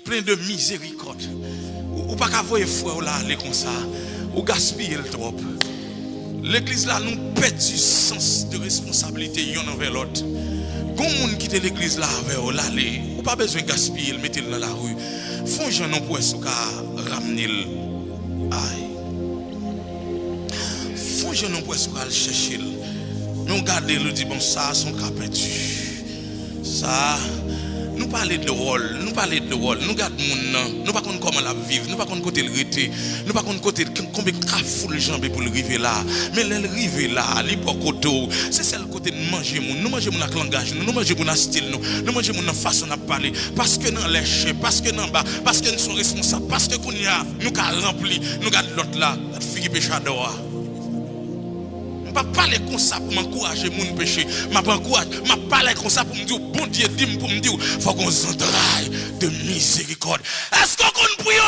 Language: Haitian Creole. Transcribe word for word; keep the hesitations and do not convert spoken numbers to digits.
Plen de mizerikòd. Ou, ou pa ka voye frè w la ale konsa. Ou gaspiye l twòp. Legliz la, nou pèdi sans de responsablite yonn anvè lòt. Gon moun kite legliz la avè w, l ale. Ou pa bezwen gaspiye l, mete l nan lari. Fon jan non pou wè si w ka ramne l. Ay. Fon jan non pou wè si w ka al chèche l. Men w gade l, ou di, bon, sa a se yon ka pèdi. Sa, nou pale dwòl, nou pale dwòl, nou gad moun nan, nou pa konn kòman l ap viv, nou pa konn kote l rete, nou pa konn kote, konbyen kafou l janbe pou l rive la. Men lè l rive la, li bò kote w. Se sèl kote n manje moun. Nou manje moun ak langaj nou, nou manje moun ak stil nou, nou manje moun nan fason n ap pale. Paske n anlè chen, paske n anba, paske n se yon responsab, paske kounye a, nou ka ranpli, nou gad lòt la, gad figi pechadò a. M p ap pale konsa pou m ankouraje moun peche. M ap ankouraje, m ap pale konsa pou m di w, Bondye di m pou m di w, fò gon zantray de mizerikòd. Èske w konn priye